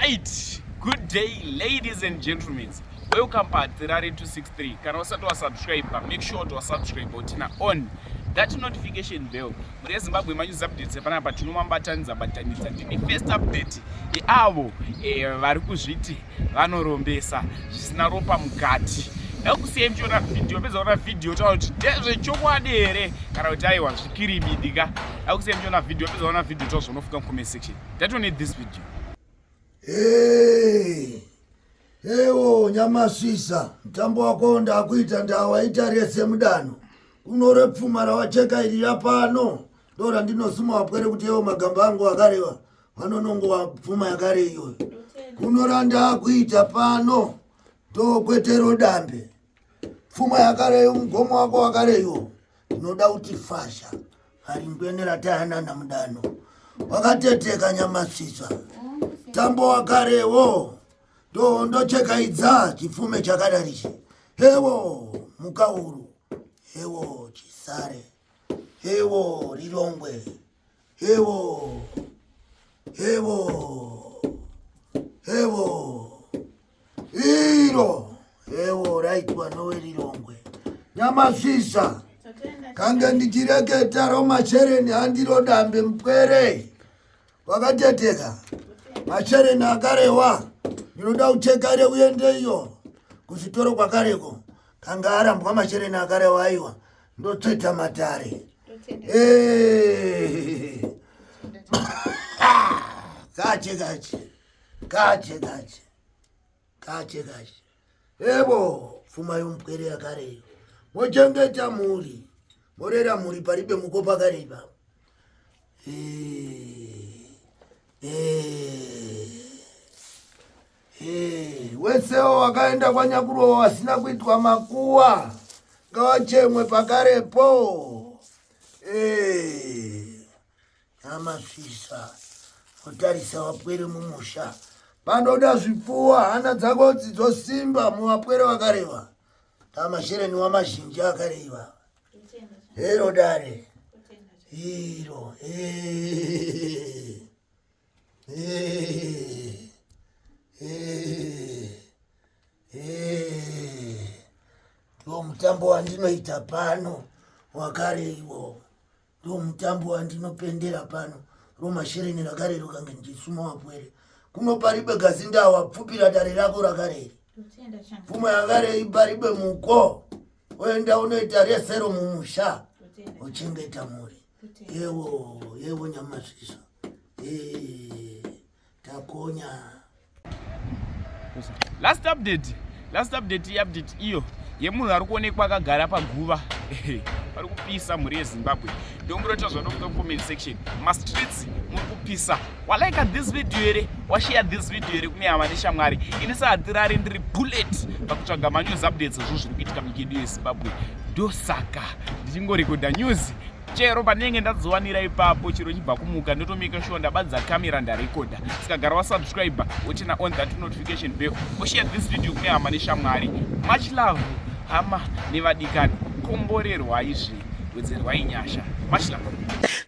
Right, good day ladies and gentlemen. Welcome pa Tirari 263. Kana usati wasubscribe, make sure to subscribe utina on that notification bell. Muri Zimbabwe ma news updates panapa tinomambatanidza batanidza. Ndini first update yeavo eh, vari kuzviti vanorombesa zvisina ropa mukati. Ndakusiyai muchiona video, pedza kuona video taura kuti ndezvechokwadi here kana kuti aiwa zvikiribidi ka. Ndakusiyai muchiona video, pedza kuona video taura zvaunofunga mu comment section. That this video. Hey. Hewo nyamasvisa mutambo wako ndakuita ndawaita rese mudano kunore pfuma rawacheka iri rapano ndo randinosuma wapwere kuti yewo magamba angu akareva vanonongowa pfuma yakare iyoyo kunora ndakuita pano ndokwetero dambe pfuma yakareyo mugomo wako wakareyo ndinoda kuti fasha Haringwene ratayanana mudano wakateteka nyamasvitsva tambo wakarewo ndocheka idza chipfume chakadarichi hewo mukauru hewo chisare hewo rirongwe hewo hewo hewo iro ewo raitwa nowerirongwe nyamasvisa kange ndichireketa romashereni handiro dambe mupwere wakateteka mashereni akarewa ndinoda kucheka reuende iyo kuzvitoro kwakareko kanga arambwa mashereni akarewa aiwa ndotsveta matare eh. kache kache kache kache kache kache ebo pfuma yomupwere yakareyo mochengeta mhuri morera mhuri paribe muko pakare ipapo eh, eh, eh, wesewo wakaenda kwanyakurowa wasina kuitwa makuwa ngawachemwe pakarepo Amasvisa otarisa wapwere mumusha panoda zvipfuwa hana dzako dzizosimba muwapwere wakareva tamashereni wamazhinji akareva hero dare iro ndiwo mutambo wandinoita pano wakare iwowo Ndiwo mutambo wandinopendera pano romashereni rakarero kange ndichisuma wapwere kuno paribe gazindawa pfupira dare rako rakareri pfuma yakarei paribe muko oenda unoita resero mumusha ochengeta mhuri yewo yewo nyamasviso eh, takonya last update last update iupdate iyo yemunhu ari kuonekwa akagara paguva pari kupisa mhuri yezimbabwe ndomuroita zvanobuda kucomment section mastreets muri kupisa walike this video here washare this video here kune hama neshamwari ini sahatirari ndiri bullet pakutsvaga manews updates ezvo zviri kuitika munyika yedu yezimbabwe ndosaka ndichingorekodha news chero pandinenge ndadziwanira ipapo chero chibva kumuka ndotomeka sure ndabadza camera ndarekoda saka gara wasubscribe wotina on that notification bell oshare this video kune hama neshamwari much love hama nevadikani komborerwai zve wedzerwai nyasha much love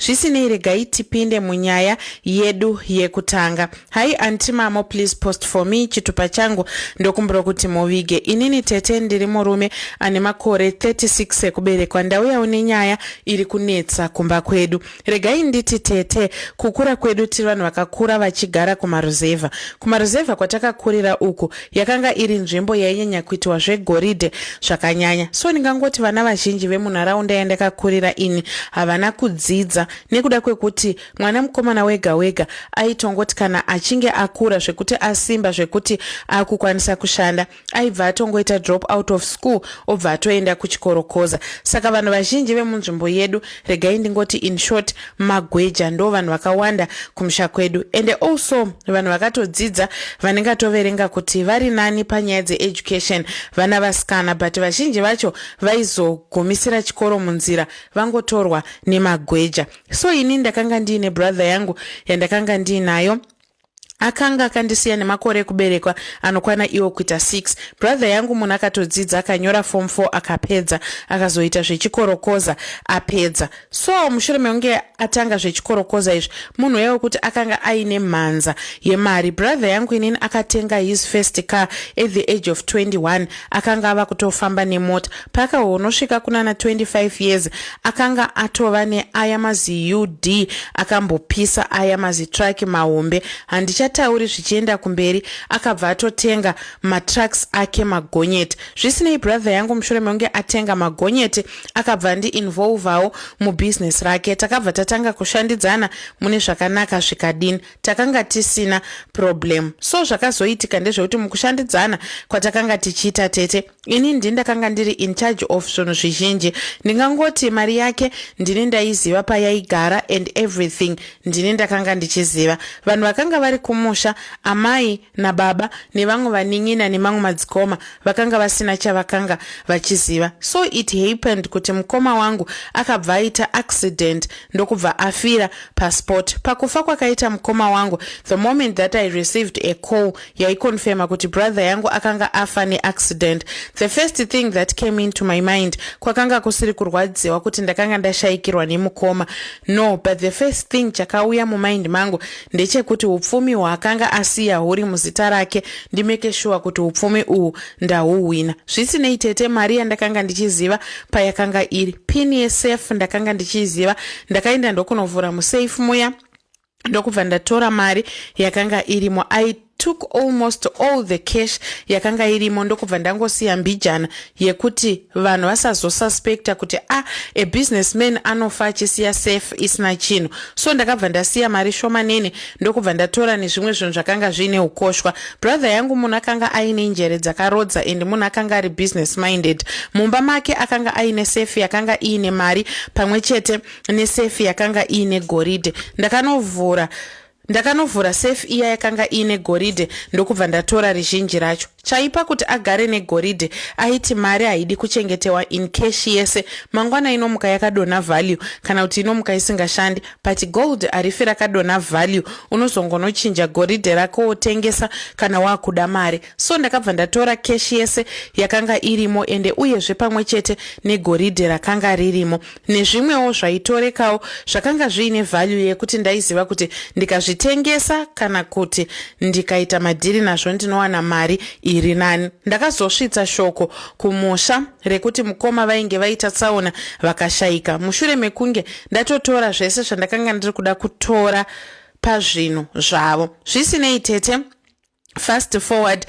Zvisinei regai tipinde munyaya yedu yekutanga. Hi auntie Mamo please post for me chitupa changu ndokumbira kuti muvige. Inini tete ndiri murume ane makore 36 ekuberekwa ndauyawo nenyaya iri kunetsa kumba kwedu. Regai nditi tete kukura kwedu tiri vanhu vakakura vachigara kumaruzevha. Kumaruzevha kwatakakurira uku yakanga iri nzvimbo yainyanya kuitiwa zvegoridhe zvakanyanya so ndingangoti vana vazhinji vemunharaunda yandakakurira ini havana kudzidza nekuda kwekuti mwana mukomana wega wega aitongoti kana achinge akura zvekuti asimba zvekuti akukwanisa kushanda aibva atongoita drop out of school obva atoenda kuchikorokoza saka vanhu vazhinji vemunzvimbo yedu regai ndingoti in short magweja ndo vanhu vakawanda kumusha kwedu ende also vanhu vakatodzidza vanengatoverenga kuti vari nani panyaya dzeeducation vana vasikana but vazhinji vacho vaizogumisira chikoro munzira vangotorwa nemagweja so ini ndakanga ndiine brother yangu yandakanga ndiinayo. Akanga akandisiya nemakore ekuberekwa anokwana iwo kuita 6. Brother yangu munhu akatodzidza, akanyora form 4 akapedza, akazoita zvechikorokoza apedza. So mushure mekunge atanga zvechikorokoza izvi, munhu uya wekuti akanga aine mhanza yemari. Brother yangu inini akatenga his first car at the age of 21. Akanga ava kutofamba nemota. Paakahonosvika kunana 25 years, akanga atova neaya maziud akambopisa, aya mazitruck mahombe. Handichatauri zvichienda kumberi, akabva atotenga matrucks ake, magonyeti. Zvisinei, brother yangu mushure mekunge atenga magonyeti, akabva andiinvolvawo mubhizinesi rake. Takabva tatanga kushandidzana mune zvakanaka zvikadini, takanga tisina problem. So zvakazoitika ndezvekuti mukushandidzana kwatakanga tichiita, tete, ini ndini ndakanga ndiri in charge of zvinhu zvizhinji. Ndingangoti mari yake ndini ndaiziva payaigara and everything, ndini ndakanga ndichiziva. Vanhu vakanga vari kumusha, amai nababa nevamwe vanin'ina nemamwe madzikoma, vakanga vasina chavakanga vachiziva. So it happened kuti mukoma wangu akabva aita accident, ndokubva afira paspot. Pakufa kwakaita mukoma wangu, the moment that I received a call yaiconfirma kuti brother yangu akanga afa neaccident, the first thing that came into my mind kwakanga kusiri kurwadziwa kuti ndakanga ndashayikirwa nemukoma, no, but the first thing chakauya mumind mangu ndechekuti upfumi hwaakanga asiya huri muzita rake, ndimake sure kuti upfumi uhu ndahuhwina. Zvisinei, tete, mari yandakanga ndichiziva payakanga iri, pin yesafe ndakanga ndichiziva. Ndakaenda ndokunovhura musafe muya, ndokubva ndatora mari yakanga irimo. I took almost all the cash yakanga irimo, ndokubva ndangosiya mbijana yekuti vanhu vasazosuspecta kuti a a businessman anofa achisiya safe isina chinhu. So ndakabva ndasiya mari shomanene, ndokubva ndatora nezvimwe zvinhu zvakanga zviine ukoshwa. Brother yangu munhu akanga aine njere dzakarodza and munhu akanga ari business minded. Mumba make akanga aine sefi yakanga iine mari pamwe chete nesefi yakanga iine goridhe. Ndakanovhura sefu iya yakanga iine goridhe, ndokubva ndatora rizhinji racho. Chaipa kuti agare negoridhe, aiti mari haidi kuchengetewa in cash yese, mangwana inomuka yakadonha value kana kuti inomuka isingashandi, but gold harifi rakadonha value. Unozongonochinja goridhe rako wotengesa kana waakuda mari. So ndakabva ndatora cash yese yakanga irimo, ende uyezve pamwe chete negoridhe rakanga ririmo nezvimwewo zvaitorekawo zvakanga zviine value yekuti ndaiziva kuti ndikazvitengesa kana kuti ndikaita madhiri nazvo ndinowana mari iri nani. Ndakazosvitsa shoko kumusha rekuti mukoma vainge vaita tsaona vakashayika, mushure mekunge ndatotora zvese zvandakanga ndiri kuda kutora pazvinhu zvavo. Zvisinei, tete, fast forward,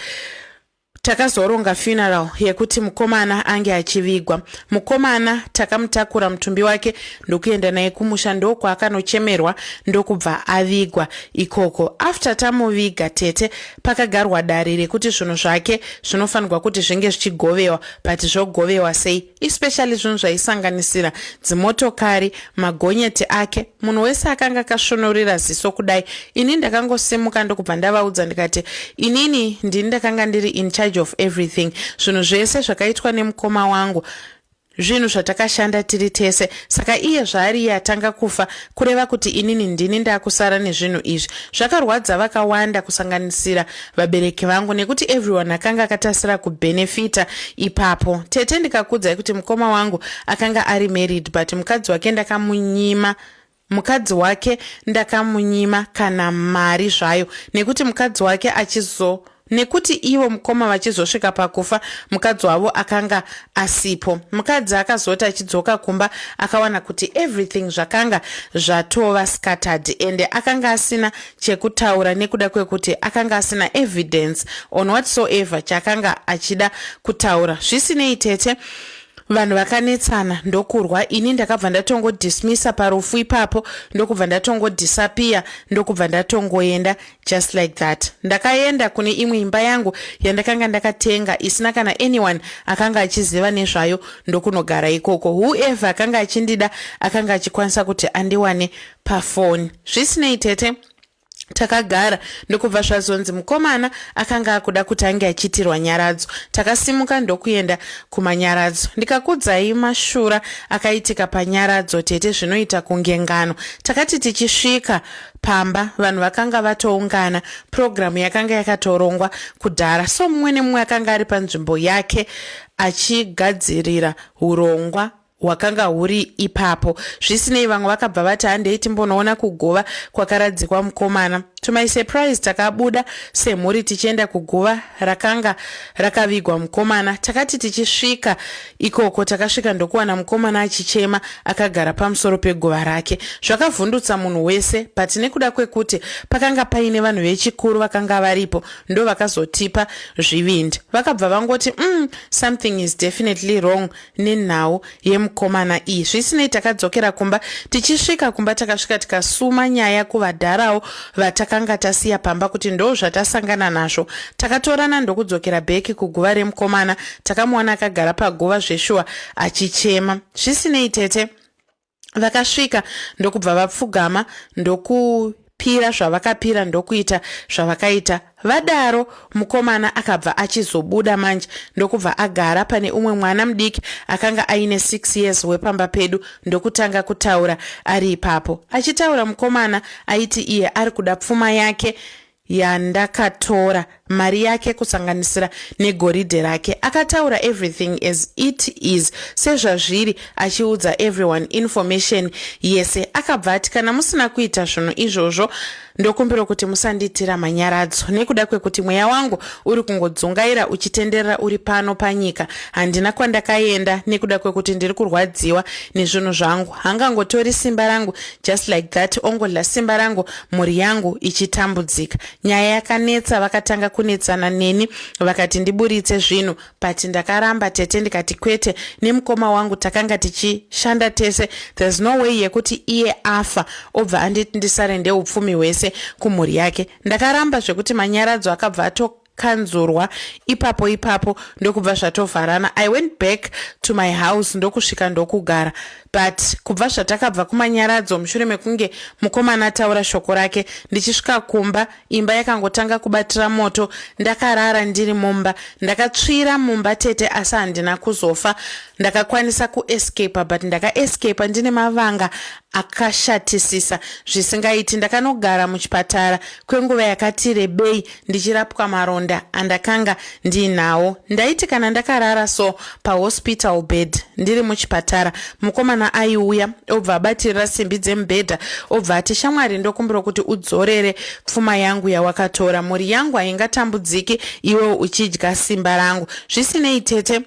takazoronga funeral yekuti mukomana ange achivigwa. Mukomana takamutakura mutumbi wake ndokuenda naye kumusha, ndokwaakanochemerwa, ndokubva avigwa ikoko. After tamuviga, tete, pakagarwa dare rekuti zvinhu zvake zvinofanirwa kuti zvinge zvichigovewa, but zvogovewa sei, especially zvinhu zvaisanganisira dzimotokari, magonyeti ake. Munhu wese akanga akasvonorera ziso kudai. Ini ndakangosimuka, ndokubva ndavaudza ndikati, inini ndini ndakanga ndiri in charge of everything. Zvinhu zvese zvakaitwa nemukoma wangu zvinhu zvatakashanda tiri tese, saka iye zvaari iye atanga kufa, kureva kuti inini ndini ndakusara nezvinhu izvi. Zvakarwadza vakawanda, kusanganisira vabereki vangu, nekuti everyone akanga akatasira kubenefita ipapo. Tete, ndikakudzai kuti mukoma wangu akanga ari married, but mukadzi wake ndakamunyima, mukadzi wake ndakamunyima kana mari zvayo, nekuti mukadzi wake achizo nekuti ivo mukoma vachizosvika pakufa, mukadzi wavo akanga asipo. Mukadzi akazoti achidzoka kumba, akawana kuti everything zvakanga zvatova scattered, ende akanga asina chekutaura nekuda kwekuti akanga asina evidence on whatsoever chaakanga achida kutaura. Zvisinei, tete, vanhu vakanetsana ndokurwa. Ini ndakabva ndatongodismissa parufu ipapo, ndokubva ndatongodisappear, ndokubva ndatongoenda just like that. Ndakaenda kune imwe imba yangu yandakanga ndakatenga isina kana anyone akanga achiziva nezvayo, ndokunogara ikoko. Whoever akanga achindida akanga achikwanisa kuti andiwane pafoni. Zvisinei, tete, Takagara ndokubva zvazonzi mukomana akanga akuda kuti ange achiitirwa nyaradzo. Takasimuka ndokuenda kumanyaradzo. Ndikakudzai mashura akaitika panyaradzo tete zvinoita kunge ngano. Takati tichisvika pamba vanhu vakanga vatoungana. Purogiramu yakanga yakatorongwa kudhara so mumwe nemumwe akanga ari panzvimbo yake achigadzirira hurongwa hwakanga huri ipapo. Zvisinei vamwe vakabva vati handei timbonoona kuguva kwakaradzikwa mukomana. To my surprise takabuda semhuri tichienda kuguva rakanga rakavigwa mukomana. Takati tichisvika ikoko takasvika ndokuwana mukomana achichema akagara pamusoro peguva rake. Zvakavhundutsa munhu wese but nekuda kwekuti pakanga paine vanhu vechikuru vakanga varipo ndovakazotipa zvivindi. Vakabva vangoti something is definitely wrong nenhau yemukomana iyi. Zvisinei takadzokera kumba. Tichisvika kumba takasvika tikasuma nyaya kuvadharawo vatakanga tasiya pamba kuti ndo zvatasangana nazvo. Takatorana ndokudzokera back kuguva remukomana. Takamuwana akagara paguva zveshuwa achichema. Zvisinei tete vakasvika ndokubva vapfugama ndokupira zvavakapira ndokuita zvavakaita. Vadaro mukomana akabva achizobuda manje ndokubva agara pane umwe mwana mudiki akanga aine 6 years wepamba pedu ndokutanga kutaura ari ipapo. Achitaura mukomana aiti iye ari kuda pfuma yake yandakatora, mari yake kusanganisira negoridhe rake. Akataura everything as it is sezvazviri achiudza everyone information yese. Akabva ati kana musina kuita zvinhu izvozvo ndokumbira kuti musandiitira manyaradzo nekuda kwekuti mweya wangu uri kungodzungaira uchitenderera uri pano panyika. Handina kwandakaenda nekuda kwekuti ndiri kurwadziwa nezvinhu zvangu. Hangangotori simba rangu just like that ongodla simba rangu mhuri yangu ichitambudzika. Nyaya yakanetsa vakatanga kunetsana neni vakati ndiburitse zvinhu but ndakaramba tete ndikati kwete nemukoma wangu takanga tichishanda tese. There's no way yekuti iye afa obva anditi ndisare ndeupfumi hwese kumhuri yake. Ndakaramba zvekuti manyaradzo akabva atokanzurwa ipapo ipapo ndokubva zvatovharana. I went back to my house ndokusvika ndokugara but kubva zvatakabva kumanyaradzo mushure mekunge mukomana ataura shoko rake ndichisvika kumba imba yakangotanga kubatira moto. Ndakarara ndiri mumba ndakatsvira mumba tete asi handina kuzofa. Ndakakwanisa kuescapa but ndakaescapa ndine mavanga akashatisisa zvisingaiti. Ndakanogara muchipatara kwenguva yakati rebei ndichirapwa maronda andakanga ndiinawo. Ndaiti kana ndakarara so pahospital bed ndiri muchipatara mukomana aiuya obva abatirira simbi dzemubhedha obva ati shamwari ndokumbira kuti udzorere pfuma yangu yawakatora. Mhuri yangu haingatambudziki iwewo uchidya simba rangu. Zvisinei tete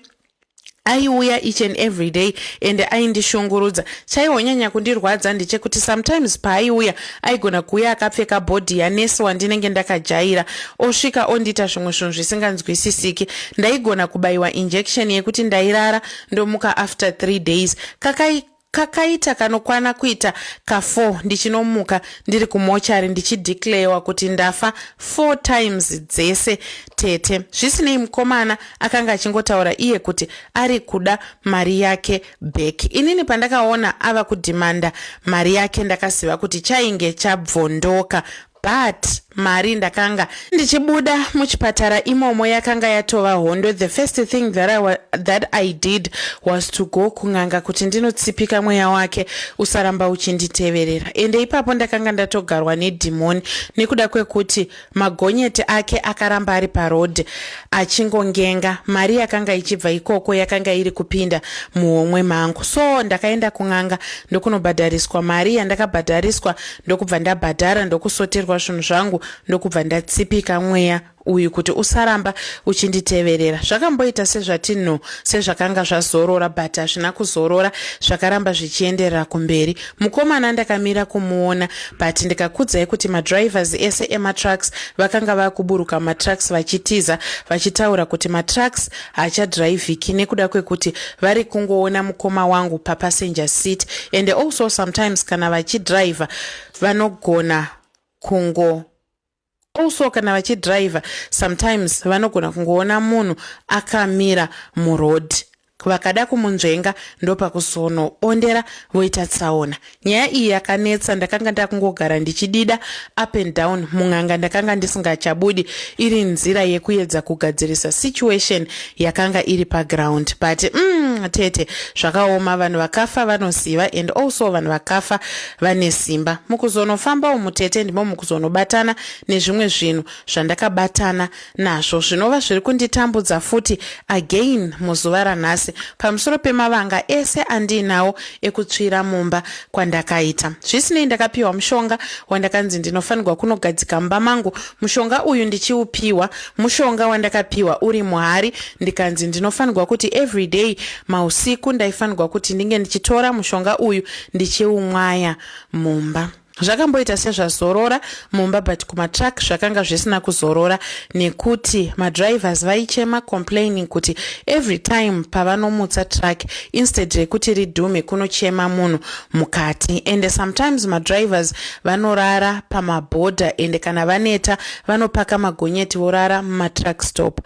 aiuya each and every day ende aindishungurudza. Chaihonyanya kundirwadza ndechekuti sometimes paaiuya aigona kuuya akapfeka body yanesi wandinenge ndakajaira osvika ondiita zvimwe zvinhu zvisinganzwisisiki. Ndaigona kubayiwa injection yekuti ndairara ndomuka after 3 days. Kakai kakaita kanokwana kuita ka4 ndichinomuka ndiri kumochari ndichideclarewa kuti ndafa 4 times dzese tete. Zvisinei mukomana akanga achingotaura iye kuti ari kuda mari yake back. Inini pandakaona ava kudhimanda mari yake ndakaziva kuti chainge chabvondoka but mari ndakanga ndichibuda muchipatara imomo yakanga yatova hondo. The first thing that I did was to go kun'anga kuti ndinotsipika mweya wake usaramba uchinditeverera. Ende ipapo ndakanga ndatogarwa nedhimoni nekuda kwekuti magonyeti ake akaramba ari parodhi achingongenga. Mari yakanga ichibva ikoko yakanga iri kupinda muhomwe mangu so ndakaenda kun'anga ndokunobhadhariswa mari yandakabhadhariswa ndokubva ndabhadhara ndokusoterwa zvinhu zvangu ndokubva ndatsipika mweya uyu kuti usaramba uchinditeverera. Zvakamboita sezvati no sezvakanga zvazorora but hazvina kuzorora zvakaramba zvichienderera kumberi. Mukomana ndakamira kumuona but ndikakudzai kuti madrivers ese ematrucks vakanga vakuburuka matrucks vachitiza vachitaura kuti matrucks haachadhiraivhiki nekuda kwekuti vari kungoona mukoma wangu papassenger seat and also sometimes kana vachidhiraivha vanogona kungo also kana vachidhiraivha sometimes vanogona kungoona munhu akamira murodhi. Vakada kumunzvenga ndopakuzonobondera voita tsaona. Nyaya iyi yakanetsa. Ndakanga ndakungogara ndichidida up and down mun'anga, ndakanga ndisingachabudi, iri nzira yekuedza kugadzirisa situation yakanga iri paground. But tete, zvakaoma. Vanhu vakafa vanoziva, and also vanhu vakafa vane simba. Mukuzonofamba umu, tete, ndimo mukuzonobatana nezvimwe zvinhu zvandakabatana nazvo, zvinova zviri kunditambudza futi again muzuva ranhasi, pamusoro pemavanga ese andiinawo ekutsvira mumba kwandakaita. Zvisinei, ndakapiwa mushonga wandakanzi ndinofanirwa kunogadzika mumba mangu. Mushonga uyu ndichiupiwa, mushonga wandakapiwa uri muhari, ndikanzi ndinofanirwa kuti everyday mausiku ndaifanirwa kuti ndinge ndichitora mushonga uyu ndichiumwaya mumba. Zvakamboita sezvazorora mumba, but kumatruck zvakanga zvisina kuzorora, nekuti madrivers vaichema, complaining kuti every time pavanomutsa truck, instead rekuti ridhume, kunochema munhu mukati. Ende sometimes madrivers vanorara pamabhodha, ende kana vaneta vanopaka magonyeti vorara mumatruck stop.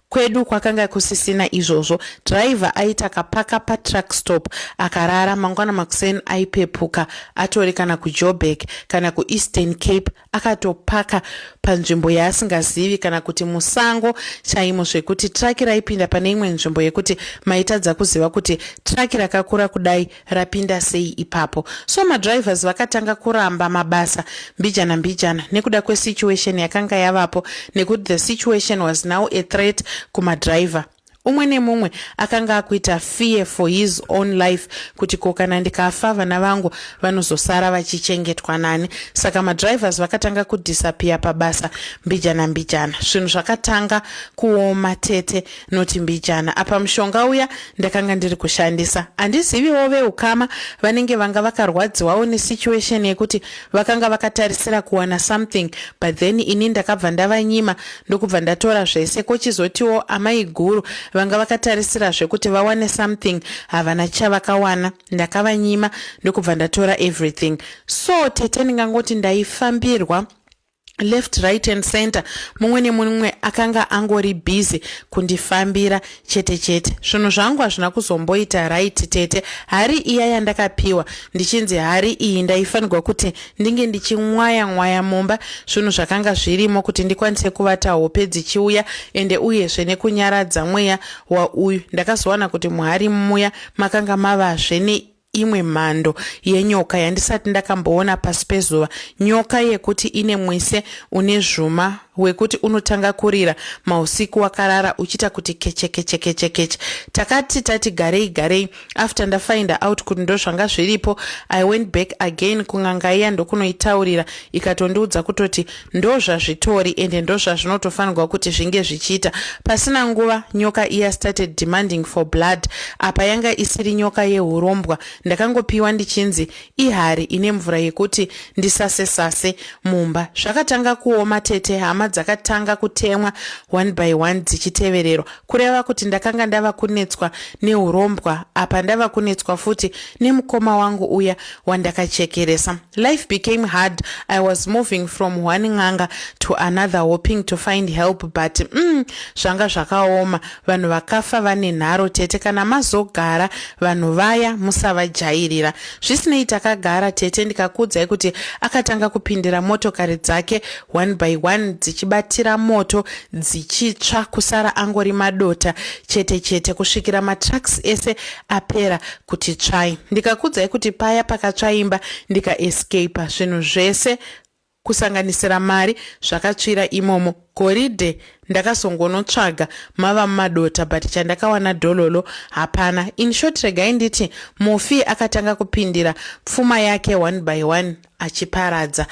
Kwedu kwakanga kusisina izvozvo. Dhiraivha aiti akapaka patruck stop akarara, mangwana makuseni aipepuka atori kana kuJoburg kana kuEastern Cape, akatopaka panzvimbo yaasingazivi kana kuti musango chaimo, zvekuti traki raipinda pane imwe nzvimbo yekuti maitadza kuziva kuti traki rakakura kudai rapinda sei ipapo. So madrivers vakatanga kuramba mabasa mbijana mbijana nekuda kwesituation yakanga yavapo, nekuti the situation was now a threat kumadriver. Umwe nemumwe akanga akuita fear for his own life, kuti ko kana ndikafa, vana vangu vanozosara vachichengetwa nani? Saka madrivers vakatanga kudisappear pabasa mbijana mbijana. Zvinhu zvakatanga kuoma, tete, noti mbijana. Apa mushonga uya ndakanga ndiri kushandisa, handiziviwo veukama vanenge vanga vakarwadziwawo nesituation yekuti vakanga vakatarisira kuwana something, but then ini ndakabva ndavanyima, ndokubva ndatora zvese. Kochizotiwo amai guru vanga vakatarisira zvekuti vawane something, havana chavakawana. Ndakavanyima, ndokubva ndatora everything. So tete, ndingangoti ndaifambirwa left, right and center. Mumwe nemumwe akanga angori busy kundifambira chete chete. Zvinhu zvangu hazvina kuzomboita right, tete. Hari iya yandakapiwa, ndichinzi hari iyi ndaifanirwa kuti ndinge ndichimwaya mwaya mumba zvinhu zvakanga zvirimo, kuti ndikwanise kuvata hope dzichiuya, ende uyezve nekunyaradza mweya wauyu. Ndakazowana kuti muhari muya makanga mavazve neimwe mhando yenyoka yandisati ndakamboona pasi pezuva, nyoka yekuti ine mwise une zvuma wekuti unotanga kurira mausiku wakarara, uchiita kuti keche keche keche keche. Takati tati garei garei, after ndafind out kuti ndo zvanga zviripo, I went back again kun'anga iya, ndokunoitaurira, ikatondiudza kutoti ndo zvazvitori, ende ndo zvazvinotofanirwa kuti zvinge zvichiita. Pasina nguva nyoka iya started demanding for blood. Apa yanga isiri nyoka yeurombwa, ndakangopiwa ndichinzi ihari ine mvura yekuti ndisase sase mumba. Zvakatanga kuoma, tete. Hama dzakatanga kutemwa one by one dzichitevererwa, kureva kuti ndakanga ndava kunetswa neurombwa. Apa ndava kunetswa futi nemukoma wangu uya wandakachekeresa. Life became hard. I was moving from one n'anga to another, hoping to find help, but zvanga zvakaoma. Vanhu vakafa vane nharo, tete. Kana mazogara, vanhu vaya musavajairira. Zvisinei, takagara, tete. Ndikakuudzai kuti akatanga kupindira motokari dzake one by one, dzichibatira moto, dzichitsva, kusara angori madota chete chete, kusvikira matrucks ese apera kuti tsvai. Ndikakuudzai kuti paya pakatsvaimba, ndikaescapa, zvinhu zvese kusanganisira mari zvakatsvira imomo. Goridhe ndakazongonotsvaga mava mumadota, but chandakawana dhololo hapana. In short, regai nditi mufi akatanga kupindira pfuma yake one by one achiparadza.